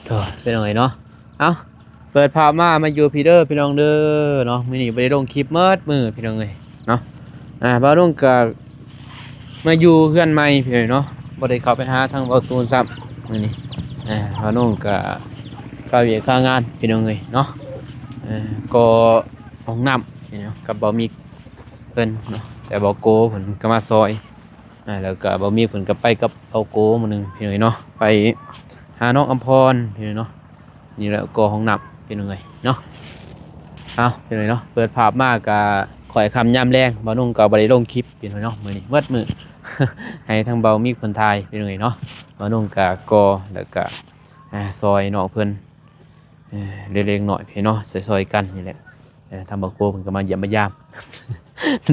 ໂອ້ຍ ພີ່ນ້ອງເອີຍເນາະ. ເອົ້າ ເປີດພາບມາ ມາຢູ່ພີ້ເດີພີ່ນ້ອງເດີເນາະ. ມື້ນີ້ບໍ່ໄດ້ລົງຄລິບໝົດມື້ພີ່ນ້ອງເອີຍເນາະ. ອ່າ ບ່າວນຸ່ງກະມາຢູ່ເຮືອນໃໝ່ພີ່ນ້ອງເນາະ, ບໍ່ໄດ້ເຂົ້າໄປຫາທາງບ່າວຕູນຊ້ຳມື້ນີ້. ອ່າ ບ່າວນຸ່ງກະຄາວຽກຄາງານພີ່ນ້ອງເອີຍເນາະ. ເອີ ກໍຫ້ອງນ້ຳພີ່ນ້ອງ ກັບບ່າວມິກເພິ່ນເນາະ, ແຕ່ບ່າວໂກເພິ່ນກໍມາຊ່ອຍ. ອ່າ ແລ້ວກໍບ່າວມິກເພິ່ນກໍໄປກັບບ່າວໂກມື້ໜຶ່ງພີ່ນ້ອງເນາະ, ໄປຫານ້ອງອຳພອນພີ່ນ້ອງເນາະ. ນີ້ແຫຼະກໍຫ້ອງນ້ຳພີ່ນ້ອງເອີຍເນາະ. ເອົາ ພີ່ນ້ອງເນາະ ເປີດພາບມາກໍຄ່ອຍຄ່ຳຍາມແລງ, ບ່າວນຸ່ງກໍບໍ່ໄດ້ລົງຄລິບພີ່ນ້ອງເນາະ ມື້ນີ້ໝົດມື້ ໃຫ້ທາງບ່າວມິກເພິ່ນຖ່າຍພີ່ນ້ອງເອີຍເນາະ. ບ່າວນຸ່ງກໍກໍ່ ແລ້ວກໍ ອ່າ ຊ່ອຍນ້ອງເພິ່ນ ເອີ ເລັກໆນ້ອຍໆພີ່ນ້ອງເນາະ ຊ່ອຍໆກັນນີ້ແຫຼະ. ເອີ ທາງບ່າວໂກເພິ່ນກໍມາຢ້ຽມມາຢາມ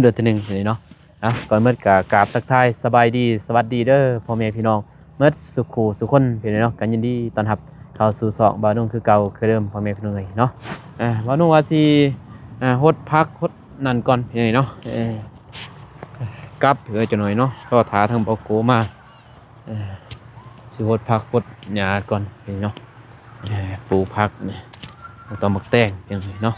ເດືອນທີໜຶ່ງນີ້ເນາະ. ເອົາ ກ່ອນໝົດກໍກາບທັກທາຍສະບາຍດີ ສະຫວັດດີເດີພໍ່ແມ່ພີ່ນ້ອງໝົດສູ່ຄູ່ສູ່ຄົນພີ່ນ້ອງເນາະ, ກໍຍິນດີຕ້ອນຮັບເຂົ້າສູ່ຊ່ອງບ່າວນຸ່ງຄືເກົ່າຄືເດີມ ພໍ່ແມ່ພີ່ນ້ອງເອີຍເນາະ. ເອີ ບ່າວນຸ່ງວ່າຊິ ອ່າ ຫົດຜັກຫົດນັ້ນກ່ອນພີ່ນ້ອງເນາະ. ເອີ ກັບເອີ ຈັກໜ້ອຍເນາະ ລໍຖ້າທາງບ່າວໂກມາ. ເອີ ຊິຫົດຜັກຫົດຫຍ້າກ່ອນພີ່ນ້ອງເນາະ. ເອີ ປູກຜັກນີ້ ແລ້ວກໍໝາກແຕງພີ່ນ້ອງເນາະ.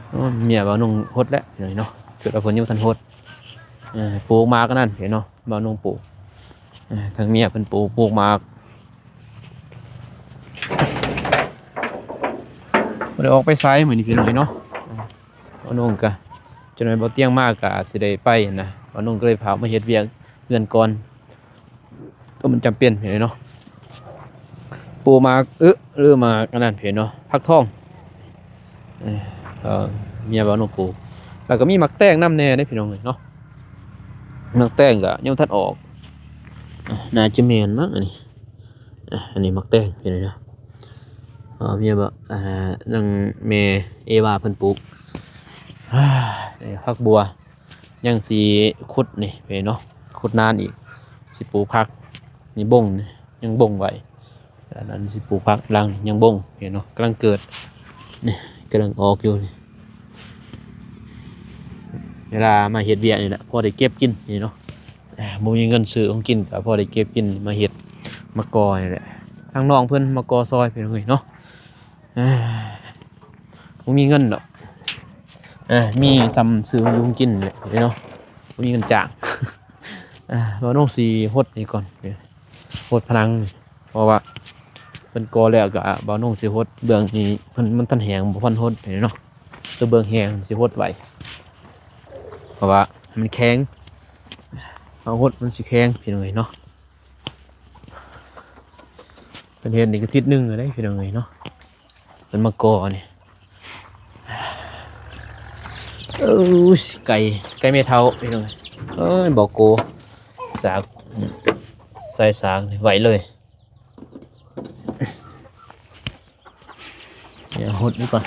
ໂອ້ ເມຍບ່າວນຸ່ງຫົດແລ້ວພີ່ນ້ອງເນາະ, ຄືວ່າເພິ່ນຍັງບໍ່ທັນຫົດ. ເອີ ປູກໝາກອັນນັ້ນພີ່ນ້ອງເນາະ ບ່າວນຸ່ງປູກ. ເອີ ທາງເມຍເພິ່ນປູກ ປູກໝາກ. ບໍ່ໄດ້ອອກໄປໃສມື້ນີ້ພີ່ນ້ອງເນາະ. ບ່າວນຸ່ງກະ ຈັກໜ້ອຍບ່າວຕຽງມາກະຊິໄດ້ໄປຫັ້ນນະ, ບ່າວນຸ່ງກໍເລີຍພາມາເຮັດວຽກເຮືອນກ່ອນ ເພາະມັນຈຳເປັນພີ່ນ້ອງເນາະ. ປູກໝາກອຶ ຫຼືໝາກອັນນັ້ນພີ່ນ້ອງເນາະ ຜັກທອງ. ເອີ ເມຍບ່າວນຸ່ງປູກ ແລ້ວກໍມີໝາກແຕງນຳແດ່ເດ້ພີ່ນ້ອງເອີຍເນາະ. ໝາກແຕງກໍຍັງບໍ່ທັນອອກ ໜ້າຈະແມ່ນມັ້ງອັນນີ້. ອ່ະ ອັນນີ້ໝາກແຕງພີ່ນ້ອງເນາະ. ເອີ ເມຍບ່າວ ອ່າ ນາງແມ່ເອວາເພິ່ນປູກ. ຜັກບົວຍັງຊິຂຸດນີ້ພີ່ນ້ອງເນາະ, ຂຸດນານອີກ ຊິປູກຜັກ. ນີ້ບົ້ງນີ້ຍັງບົ້ງໄວ້, ອັນນັ້ນຊິປູກຜັກຫຼັງນີ້ຍັງບົ້ງພີ່ນ້ອງເນາະ, ກຳລັງເກີດນີ້ ກຳລັງອອກຢູ່ນີ້. ເວລາມາເຮັດວຽກນີ້ແຫຼະ ພໍໄດ້ເກັບກິນນີ້ເນາະ. ອ່າ ບໍ່ມີເງິນຊື້ຂອງກິນກໍພໍໄດ້ເກັບກິນມາເຮັດມາກໍ່ນີ້ແຫຼະ. ທາງນ້ອງເພິ່ນມາກໍ່ຊ່ອຍພີ່ນ້ອງເອີຍເນາະ. ອ່າ ບໍ່ມີເງິນດອກ, ອ່າ ມີສ່ຳຊື້ຂອງຢູ່ຂອງກິນນີ້ແຫຼະເນາະ, ບໍ່ມີເງິນຈ້າງ. ອ່າ ບ່າວນຸ່ງຊິຫົດນີ້ກ່ອນ, ຫົດຜະໜັງນີ້ ເພາະວ່າເພິ່ນກໍ່ແລ້ວກໍ ບ່າວນຸ່ງຊິຫົດເບື້ອງນີ້ ເພິ່ນ ມັນທັນແຫ້ງ ບໍ່ທັນຫົດເນາະ. ຕົວເບື້ອງແຫ້ງຊິຫົດໄວ້ ເພາະວ່າມັນແຂງ, ເຮົາຫົດມັນຊິແຂງພີ່ນ້ອງເອີຍເນາະ. ເພິ່ນເຮັດນີ້ກໍທິດໜຶ່ງແລ້ວເດ້ພີ່ນ້ອງເອີຍເນາະ, ເພິ່ນມາກໍ່ນີ້. ໂອ້ຍ ໄກ່ ໄກ່ແມ່ເຖົ້າພີ່ນ້ອງເອີຍ. ໂອ້ຍ ບໍ່ໂກ ສາກ ໃສ່ສາກນີ້ໄວ້ເລີຍ. ດຽວຫົດນີ້ກ່ອນ.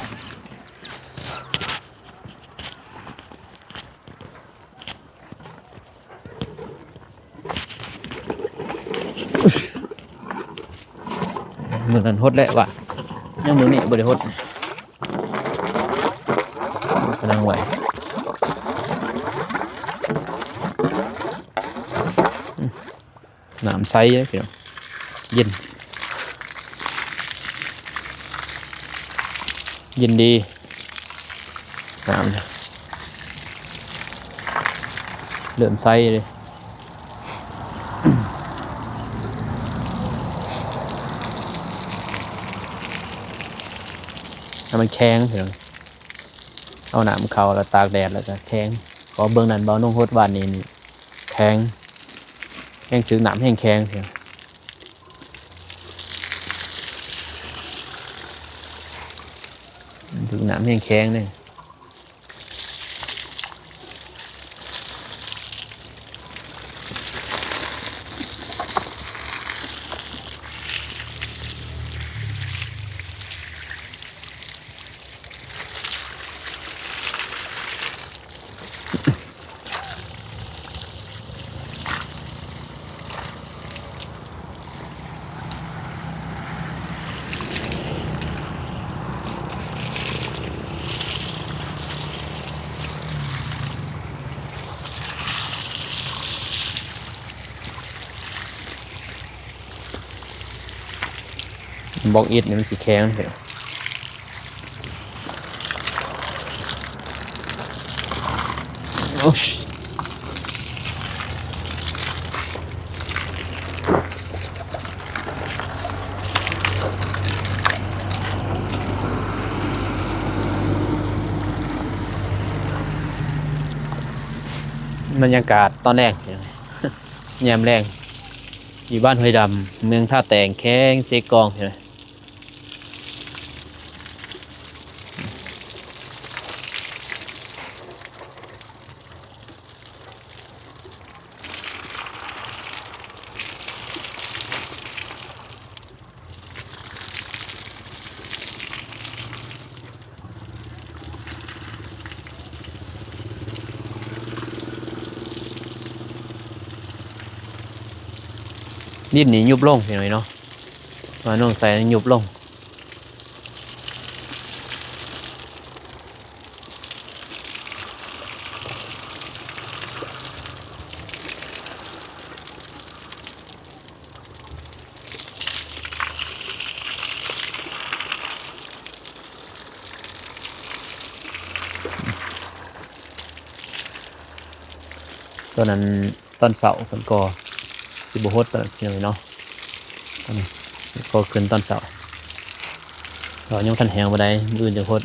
ມື້ນັ້ນຫົດແລ້ວວ່າ ຍັງມື້ນີ້ບໍ່ໄດ້ຫົດ. ກຳລັງໄຫວ ນ້ຳໃສເດ້ພີ່ນ້ອງ, ເຢັນ ເຢັນດີ. ນ້ຳເລີ່ມໃສເດ້, ໃຫ້ມັນແຂງພີ່ນ້ອງ. ເອົານ້ຳເຂົ້າແລ້ວຕາກແດດແລ້ວກໍແຂງ. ເພາະເບິ່ງນັ້ນ ບ່າວນຸ່ງຫົດວານນີ້ ແຂງ ແຮງຖືກນ້ຳແຮງແຂງ. ຖືກນ້ຳແຮງແຂງເດ້. ບລັອກອິດນີ້ມັນຊິແຂງ. ໂອ້ຍ ບັນຍາກາດຕອນແລງ ຍາມແລງ ຢູ່ບ້ານຫ້ວຍດຳ ເມືອງທ່າແຕງ ແຂວງເຊກອງ. ດິນນີ້ຍຸບລົງ ພີ່ນ້ອງເນາະ ວ່ານ້ອງໃສ່ຍຸບລົງ. ຕອນນັ້ນ ຕອນເຊົ້າເພິ່ນກໍຊິບໍ່ຫົດຕອນນັ້ນ ພີ່ນ້ອງເນາະ. ຕອນນີ້ກໍຂຶ້ນຕອນເຊົ້າ ເພາະຍັງທັນແຫ້ງປານໃດ ມື້ອື່ນຈະຫົດ.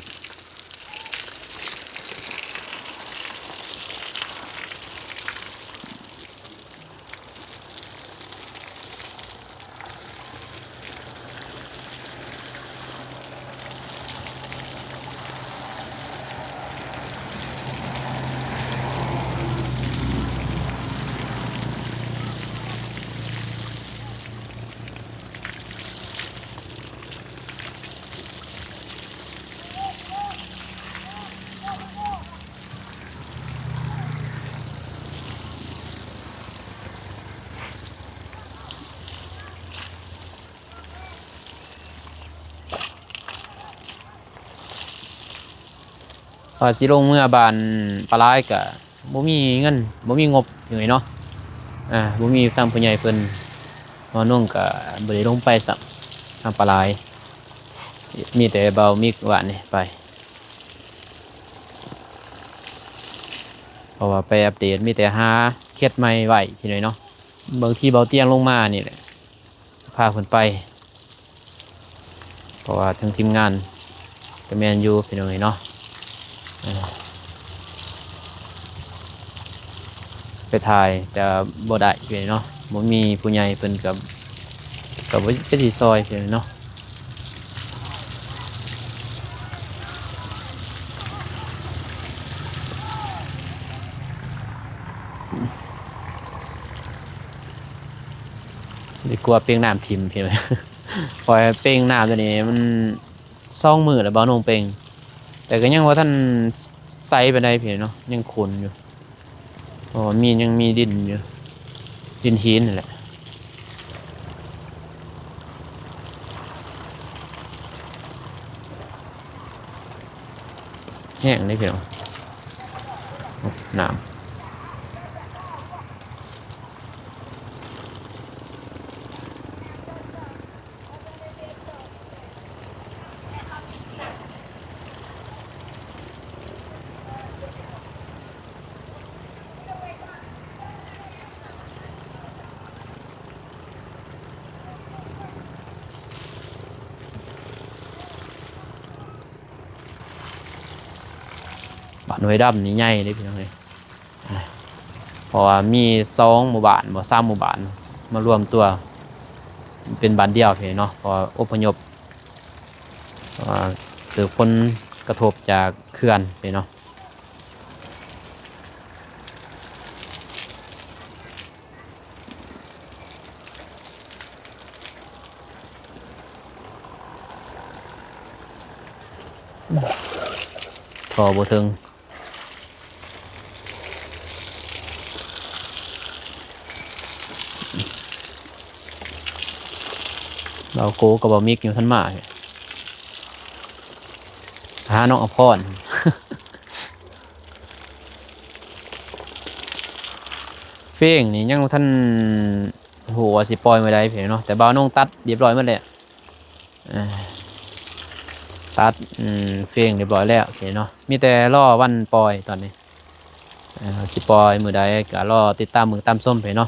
ວ່າຊິລົງເມືອບ້ານປາຫຼາຍກະບໍ່ມີເງິນ ບໍ່ມີງົບ ພີ່ນ້ອງເນາະ. ອ່າ ບໍ່ມີທາງຜູ້ໃຫຍ່ເພິ່ນ ບ່າວນົງກະບໍ່ໄດ້ລົງໄປຊ້ຳ ທາງປາຫຼາຍ ມີແຕ່ບ່າວມິກວານນີ້ໄປ ເພາະວ່າໄປອັບເດດ ມີແຕ່ຫາເຂດໃໝ່ໄວ້ ພີ່ນ້ອງເນາະ. ບາງທີບ່າວຕຽງລົງມານີ້ແຫຼະ ພາເພິ່ນໄປ ເພາະວ່າທາງທີມງານກະແມ່ນຢູ່ ພີ່ນ້ອງເອີຍເນາະ ເອີ ໄປຖ່າຍແຕ່ບໍ່ໄດ້ ພີ່ນ້ອງເນາະ ບໍ່ມີຜູ້ໃຫຍ່ເພິ່ນກະ ກະບໍ່ຈັກຊິຊ່ອຍ ພີ່ນ້ອງເນາະ. ດີກວ່າເປັ່ງນ້ຳຖິ້ມ ພີ່ນ້ອງ ເພາະວ່າເປັ່ງນ້ຳຕົວນີ້ມັນສອງມື້ແລ້ວ ບ່າວນົງເປັ່ງ ແຕ່ກໍຍັງບໍ່ທັນໃສປານໃດ ພີ່ນ້ອງເນາະ ຍັງຂຸ່ນຢູ່ ເພາະວ່າມີ ຍັງມີດິນຢູ່ ດິນຫີນນັ້ນແຫຼະ. ແຫ້ງເດ້ພີ່ນ້ອງ ນ້ຳ. ບ້ານຫ້ວຍດຳນີ້ໃຫຍ່ເດ້ພີ່ນ້ອງເອີຍ ເພາະວ່າມີສອງໝູ່ບ້ານບໍ ສາມໝູ່ບ້ານມາລວມຕົວເປັນບ້ານດຽວພີ່ນ້ອງເນາະ ເພາະວ່າອົບພະຍົບ ເພາະວ່າຖືກຜົນກະທົບຈາກເຂື່ອນພີ່ນ້ອງເນາະ. ທໍ່ບໍ່ເຖິງ ບ່າວໂກກັບບ່າວມິກຍັງບໍ່ທັນມາ ຫານ້ອງອະພອນ. ເພງນີ້ຍັງບໍ່ທັນຮູ້ວ່າຊິປ່ອຍມື້ໃດເນາະ ແຕ່ບ່າວນົງຕັດຮຽບຮ້ອຍໝົດແລ້ວ ເອີ ຕັດ ອືມ ເຟງຮຽບຮ້ອຍແລ້ວເນາະ ມີແຕ່ລໍວັນປ່ອຍຕອນນີ້ ເອີ ຊິປ່ອຍມື້ໃດກໍລໍຕິດຕາມເບິ່ງຕາມຊົມໄປເນາະ.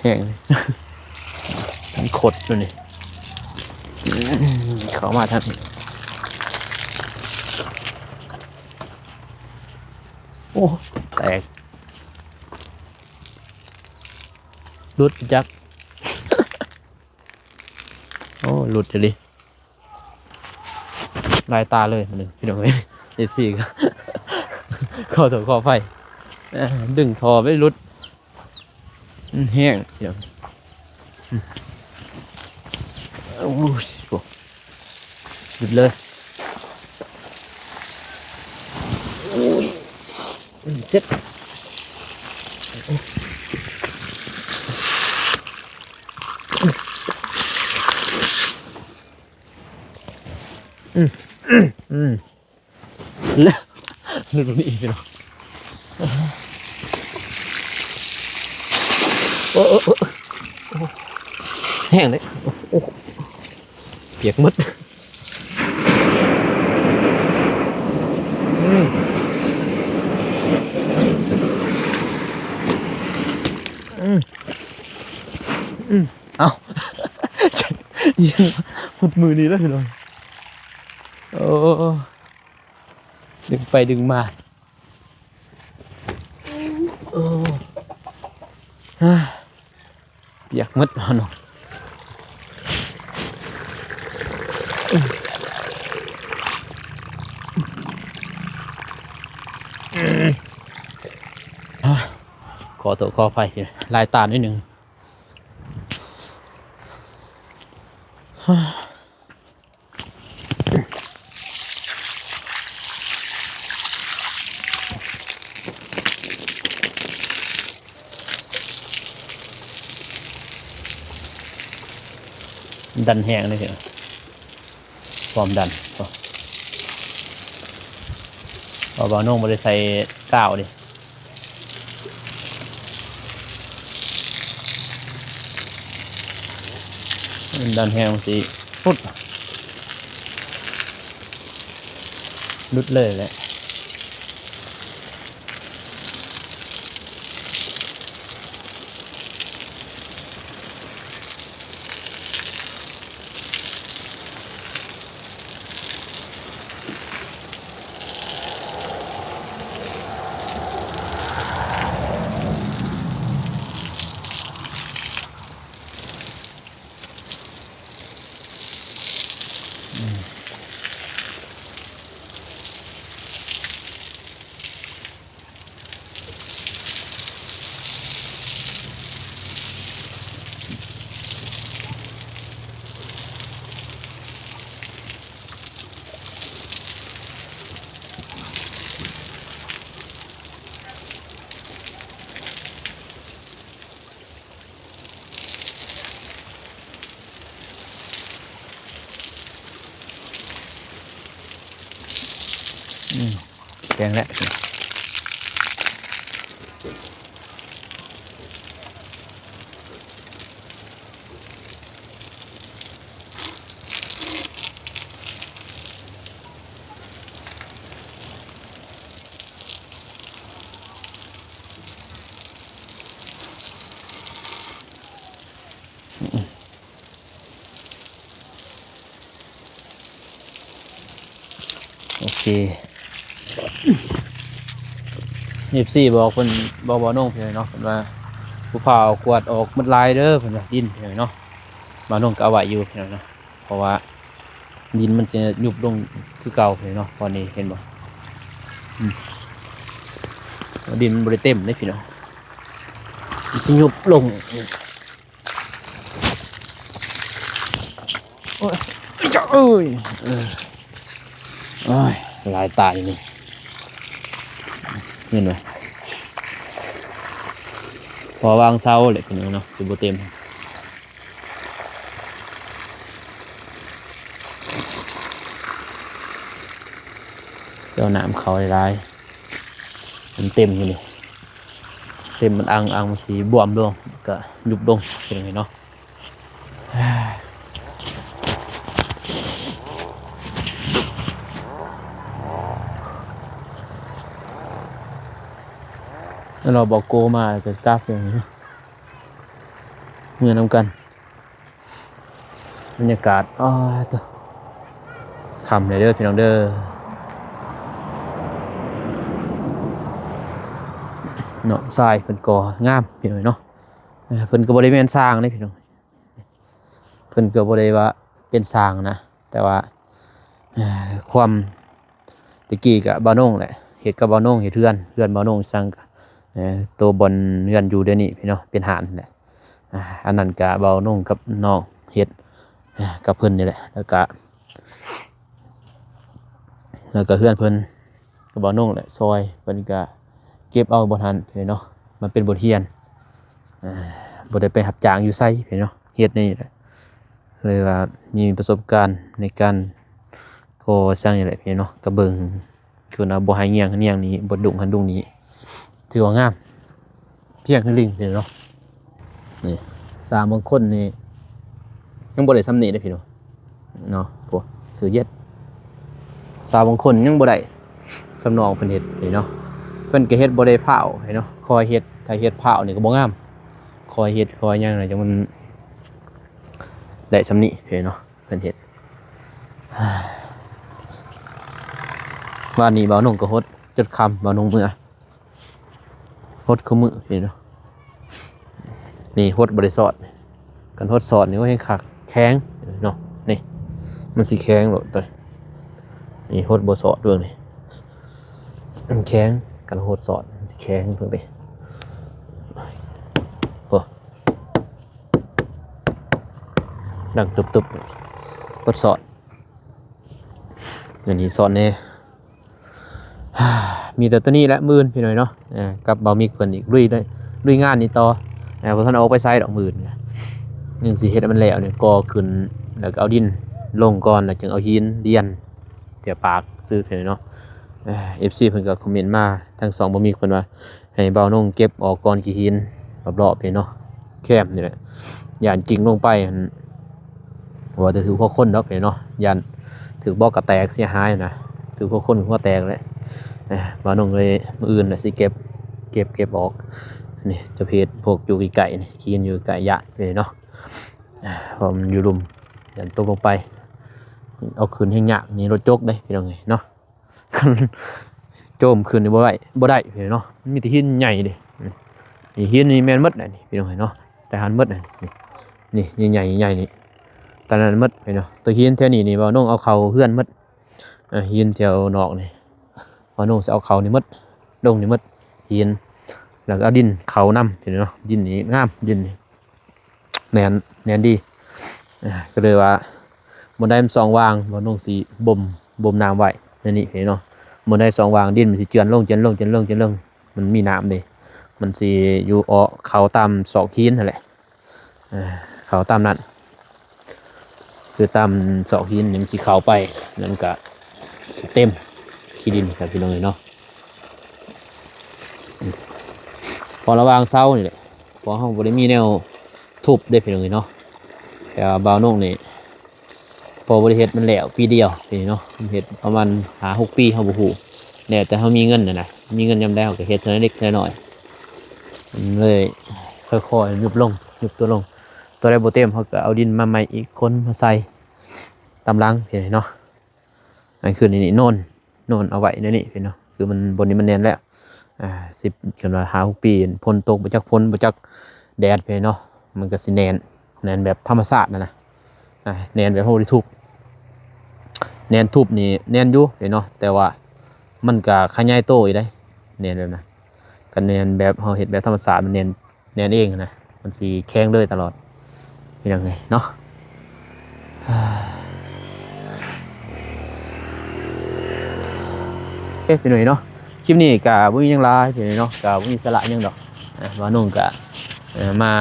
ແຫ້ງ ມັນຂົດຢູ່ນີ້ ເຂົ້າມາທາງນີ້ ໂອ້ ແຕກ ຫຼຸດຈັກ ໂອ້ ຫຼຸດອີ່ຫຼີ. ລາຍຕາເລີຍມື້ນີ້ ພີ່ນ້ອງເອີຍ ເອັຟຊີ ກໍຂໍໂທດຂໍອະໄພ ດຶງທໍ່ໄປຫຼຸດ ມັນແຫ້ງ ພີ່ນ້ອງ ໂອ້ຍ ຫຼຸດເລີຍ ໂອ້ຍ ເຈັບ. ອືມ ອືມ ອືມ ແລ້ວ ຫຼຸດນີ້ອີກແລ້ວ ໂອ້ ໂອ້ ໂອ້ ແຫ້ງເດ້ ໂອ້ ໂອ້ ປຽກໝົດ ອືມ ອືມ ອືມ. ເອົ້າ ຫຸດມືນີ້ແລ້ວພີ່ນ້ອງ ໂອ້ ດຶງໄປດຶງມາ ໂອ້ ປຽກໝົດເນາະ ຂໍໂທດຂໍອະໄພ ລາຍຕາໜ້ອຍໜຶ່ງ. ດັນແຮງເດ້ ຄວາມດັນ ເພາະວ່ານ້ອງບໍ່ໄດ້ໃສ່ກາວເດ້. ດັນແຮງມັນຊິ ພຸດ ຫຼຸດເລີຍແຫຼະ. ອືມ ແກງແລ້ວ. ໂອເຄ ເອັຟຊີ ບອກເພິ່ນ ບອກບ່າວນົງເພິ່ນເນາະ ເພິ່ນວ່າ ຜູ້ພາວກວດອອກໝົດຫຼາຍເດີ ເພິ່ນວ່າ ດິນເນາະ ບ່າວນົງກໍເອົາໄວ້ຢູ່ເນາະ ເພາະວ່າ ດິນມັນຈະຍຸບລົງຄືເກົ່າເນາະ ຕອນນີ້ເຫັນບໍ່ ອືມ ດິນມັນບໍ່ໄດ້ເຕັມເດ້ພີ່ນ້ອງ ມັນຊິຍຸບລົງ ໂອ້ຍ ເຈົ້າ ໂອ້ຍ ເອີ ໂອ້ຍ ຫຼາຍຕາຢູ່ນີ້ ເຫັນບໍ່? ພໍວາງເສົາແຫຼະ ພີ່ນ້ອງເນາະ ຊິບໍ່ເຕັມ. ເຈົ້າ ນ້ຳເຂົ້າຫຼາຍໆ ມັນເຕັມຢູ່ນີ້ ເຕັມ ມັນອັ່ງໆ ມັນຊິບວມລົງ ກະຍຸບລົງ ເປັນຈັ່ງໃດເນາະ. ແລ້ວເຮົາບໍ່ໂກມາ ແລ້ວກໍກັບຢ່າງນີ້ເນາະ ເມືອນຳກັນ. ບັນຍາກາດ ອ້າ ໂທ້ ຄ່ຳແລ້ວເດີພີ່ນ້ອງເດີ ເນາະ. ຊາຍເພິ່ນກໍງາມພີ່ນ້ອງເນາະ ເອີ ເພິ່ນກໍບໍ່ໄດ້ແມ່ນຊ່າງເດ້ພີ່ນ້ອງ ເພິ່ນກໍບໍ່ໄດ້ວ່າເປັນຊ່າງນະ ແຕ່ວ່າ ເອີ ຄວາມ ແຕ່ກີ້ກະບ່າວນົງແຫຼະ ເຮັດກັບບ່າວນົງ ເຮັດເຮືອນ ເຮືອນບ່າວນົງ ສ້າງ ເອີ ໂຕບ່ອນເຮືອນຢູ່ດຽວນີ້ພີ່ນ້ອງ ເປັນຮ້ານແຫຼະ. ອາ ອັນນັ້ນກະບ່າວນົງກັບນ້ອງເຮັດ ອາ ກັບເພິ່ນນີ້ແຫຼະ ແລ້ວກະ ແລ້ວກະເຮືອນເພິ່ນ ກະບ່າວນົງແຫຼະ ຊ່ອຍ ເພິ່ນກະເກັບເອົາບ່ອນຫັ້ນພີ່ນ້ອງ ມັນເປັນບົດຮຽນ ອາ ບໍ່ໄດ້ໄປຮັບຈ້າງຢູ່ໃສພີ່ນ້ອງ ເຮັດນີ້ແຫຼະ ເລີຍວ່າມີປະສົບການໃນການກໍ່ສ້າງນີ້ແຫຼະພີ່ນ້ອງ ກະເບິ່ງ ຄືວ່າບໍ່ໃຫ້ງຽງຫັ້ນງຽງນີ້ ບໍ່ດຸງຫັ້ນດຸງນີ້ ຖືວ່າງາມ ພຽງຄືລິງເດ້ເນາະ. ນີ້ ຊ່າງບາງຄົນນີ້ຍັງບໍ່ໄດ້ຊ່ຳນີ້ເດ້ພີ່ນ້ອງເນາະ ໂອ້ ຊື່ເຢັດ ຊ່າງບາງຄົນຍັງບໍ່ໄດ້ຊ່ຳນ້ອງເພິ່ນເຮັດນີ້ເນາະ ເພິ່ນກໍເຮັດບໍ່ໄດ້ພ້າວເນາະ ຄ່ອຍເຮັດ ຖ້າເຮັດພ້າວນີ້ກໍບໍ່ງາມ ຄ່ອຍເຮັດຄ່ອຍຫຍັງແລ້ວຈັ່ງມັນໄດ້ຊ່ຳນີ້ເນາະ ເພິ່ນເຮັດ. ວານນີ້ບ່າວນົງກໍຫົດຈົນຄ່ຳ ບ່າວນົງເມືອ ຫົດຄູ່ມື້ນີ້ເນາະ ນີ້ຫົດບໍ່ໄດ້ສອດ ຄັນຫົດສອດນີ້ ໂອ້ຍ ແຮງຄັກ ແຂງເນາະ ນີ້ ມັນຊິແຂງໂລດ ໂຕນີ້ຫົດບໍ່ສອດເບິ່ງນີ້ ມັນແຂງ ຄັນຫົດສອດມັນຊິແຂງເບິ່ງນີ້ ໂອ້ ດັງຕຸບໆ ຫົດສອດ ອັນນີ້ສອນແດ່ ມີແຕ່ໂຕນີ້ແຫຼະ ມື້ອື່ນພີ່ນ້ອງເນາະ ເອີ ກັບບ່າວມິກເພິ່ນອີກ ລຸຍເລີຍ ລຸຍງານນີ້ຕໍ່ ເອີ ບໍ່ທັນອອກໄປໃສດອກ ມື້ອື່ນຍັງຊິເຮັດໃຫ້ມັນແລ້ວນີ້ ກໍ່ຂຶ້ນ ແລ້ວກໍເອົາດິນລົງກ່ອນ ແລ້ວຈຶ່ງເອົາຫີນລຽນ ເທື່ອປາກຊື່ພີ່ນ້ອງເນາະ ເອີ ເອັຟຊີເພິ່ນກໍຄອມເມັນມາທາງຊ່ອງບ່າວມິກເພິ່ນວ່າ ໃຫ້ບ່າວນົງເກັບອອກກ່ອນ ຂີ້ຫີນລອບໆນີ້ເນາະ ແຄມນີ້ແຫຼະ ຢ້ານກິ້ງລົງໄປຫັ້ນ ບໍ່ວ່າແຕ່ຖືກຫົວຄົນດອກເນາະ ຢ້ານຖືກເບາະກະແຕກເສຍຫາຍນະ ຖືກຫົວຄົນຫົວແຕກແຫຼະ. ບ່າວນົງເລີຍ ມື້ອື່ນລະຊິເກັບ ເກັບ ເກັບອອກ ນີ້ ຈະເຮັດພວກຢູ່ໃກ້ໆນີ້ ຂີ້ຫີນຢູ່ໃກ້ຢ້ານເນາະ ເພາະມັນຢູ່ລຸ່ມ ຢ້ານຕົກລົງໄປ ເອົາຂຶ້ນແຮງຍາກ ນີ້ລົດຈົກເດ້ພີ່ນ້ອງເອີຍເນາະ. ໂຈມຂຶ້ນນີ້ບໍ່ໄດ້ ບໍ່ໄດ້ພີ່ນ້ອງເນາະ ມັນມີແຕ່ຫີນໃຫຍ່ເດ້ ນີ້ຫີນນີ້ແມ່ນໝົດແຫຼະນີ້ພີ່ນ້ອງເອີຍເນາະ ແຕ່ຫັ້ນໝົດແຫຼະນີ້ ນີ້ໃຫຍ່ໆ ໃຫຍ່ໆນີ້ ຕານັ້ນໝົດພີ່ນ້ອງເນາະ. ໂຕຫີນແຖວນີ້ນີ້ ບ່າວນົງເອົາເຂົ້າເຮືອນໝົດ ເອີ ຫີນແຖວນອກນີ້ ບ່າວນົງຊິເອົາເຂົ້ານີ້ໝົດ ລົງນີ້ໝົດຫີນ ແລ້ວກໍເອົາດິນເຂົ້ານຳພີ່ນ້ອງເນາະ. ດິນນີ້ງາມ ດິນນີ້ ແໜ້ນ ແໜ້ນດີ ເອີ ກໍເລີຍວ່າບ່ອນໃດມັນຊ່ອງວ່າງ ບ່າວນົງຊິບົ່ມ ບົ່ມນ້ຳໄວ້ໃນນີ້ພີ່ນ້ອງເນາະ. ບ່ອນໃດຊ່ອງວ່າງ ດິນມັນຊິເຈື່ອນລົງ ເຈື່ອນລົງ ເຈື່ອນລົງ ເຈື່ອນລົງ ມັນມີນ້ຳເດ້ ມັນຊິຢູ່ເອາະເຂົ້າຕາມຊອກຫີນຫັ້ນແຫຼະ ເອີ ເຂົ້າຕາມນັ້ນ ຄືຕາມຊອກຫີນນີ້ມັນຊິເຂົ້າໄປ ແລ້ວມັນກະຊິເຕັມຂີ້ດິນກັນພີ່ນ້ອງເອີຍເນາະ. ພໍລະຫວ່າງເສົານີ້ແຫຼະ ເພາະເຮົາບໍ່ໄດ້ມີແນວທຸບເດ້ພີ່ນ້ອງເອີຍເນາະ ແຕ່ວ່າບ່າວນົງນີ້ ເພາະບໍ່ໄດ້ເຮັດ ມັນແລ້ວປີດຽວນີ້ເນາະ ເຮັດປະມານຫ້າຫົກປີ ເຮົາບໍ່ຮູ້ ແລ້ວແຕ່ເຮົາມີເງິນຫັ້ນນະ ມີເງິນຍາມໃດເຮົາກໍເຮັດເທື່ອເລັກເທື່ອນ້ອຍ ມັນເລີຍຄ່ອຍໆ ຍຸບລົງ ຍຸບຕົວລົງ ຕົວໃດບໍ່ເຕັມ ເຮົາກໍເອົາດິນມາໃໝ່ອີກ ຂົນມາໃສ່ຕາມຫຼັງນີ້ເນາະ. ອັນຄືນີ້ ນີ້ໂນນ ໂນນເອົາໄວ້ໃນນີ້ພີ່ນ້ອງເນາະ ຄືມັນ ບ່ອນນີ້ມັນແໜ້ນແລ້ວ ອາ ສິບ ຄັນວ່າຫ້າຫົກປີ ຝົນຕົກ ບໍ່ຈັກຝົນ ບໍ່ຈັກແດດພີ່ນ້ອງເນາະ ມັນກໍຊິແໜ້ນ ແໜ້ນແບບທຳມະຊາດຫັ້ນນະ ອາ ແໜ້ນແບບເຮົາບໍ່ໄດ້ທຸບ ແໜ້ນທຸບນີ້ແໜ້ນຢູ່ພີ່ນ້ອງເນາະ ແຕ່ວ່າມັນກໍຂະຫຍາຍໂຕຢູ່ເດ້ ແໜ້ນແບບນັ້ນ ຄັນແໜ້ນແບບເຮົາເຮັດແບບທຳມະຊາດ ມັນແໜ້ນ ແໜ້ນເອງນະ ມັນຊິແຂງເລີຍຕະຫຼອດ ເປັນຫຍັງເນາະ. ເອີ ພີ່ນ້ອງເນາະ ຄລິບນີ້ກະບໍ່ມີຫຍັງຫຼາຍພີ່ນ້ອງເນາະ ກະບໍ່ມີສາລະຫຍັງດອກ. ອ່າ ບ່າວນົງກະ ເອີ ມາ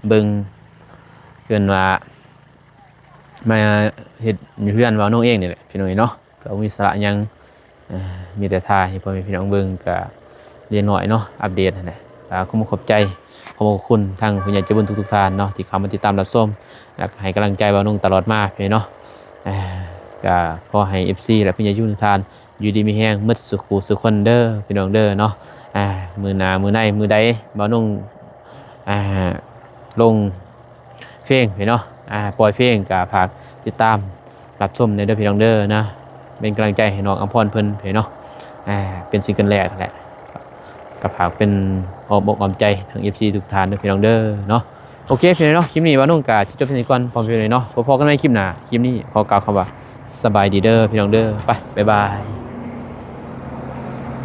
ເບິ່ງ ເອີ້ນວ່າ ມາເຮັດຢູ່ເຮືອນບ່າວນົງເອງນີ້ແຫຼະພີ່ນ້ອງເນາະ ກະບໍ່ມີສາລະຫຍັງ. ເອີ ມີແຕ່ຖ່າຍໃຫ້ພໍ່ແມ່ພີ່ນ້ອງເບິ່ງ ກະເລັກນ້ອຍເນາະ ອັບເດດຫັ້ນແຫຼະ. ກະຂໍຂອບໃຈ ຂອບພະຄຸນທາງຜູ້ໃຫຍ່ໃຈບຸນທຸກໆທ່ານເນາະ ທີ່ເຂົ້າມາຕິດຕາມຮັບຊົມ ແລະ ໃຫ້ກຳລັງໃຈບ່າວນົງຕະຫຼອດມາພີ່ນ້ອງເນາະ. ເອີ ກະຂໍໃຫ້ເອັຟຊີ ແລະ ຜູ້ໃຫຍ່ໃຈບຸນທຸກທ່ານ ຢູ່ດີມີແຮງໝົດສູ່ຄູ່ສູ່ຄົນເດີພີ່ນ້ອງເດີເນາະ. ອ່າ ມື້ໜ້າມື້ໃນມື້ໃດບ່າວນົງ ອ່າ ລົງເພງພີ່ນ້ອງເນາະ ອ່າ ປ່ອຍເພງ ກະຝາກຕິດຕາມຮັບຊົມແດ່ເດີພີ່ນ້ອງເດີເນາະ. ເປັນກຳລັງໃຈໃຫ້ນ້ອງອຳພອນເພິ່ນພີ່ນ້ອງເນາະ ອ່າ ເປັນຊິງເກິນແລກຫັ້ນແຫຼະ. ກະຝາກເປັນອ້ອມອົກອ້ອມໃຈທາງເອັຟຊີທຸກທ່ານເດີພີ່ນ້ອງເດີເນາະ. ໂອເຄພີ່ນ້ອງເນາະ ຄລິບນີ້ບ່າວນົງກະຊິຈົບເທົ່ານີ້ກ່ອນ ພໍ່ແມ່ພີ່ນ້ອງເນາະ. ພໍ້ກັນໃໝ່ຄລິບໜ້າ ຄລິບນີ້ຂໍກ່າວຄຳວ່າ ສະບາຍດີເດີພີ່ນ້ອງເດີ ໄປ ບາຍບາຍ.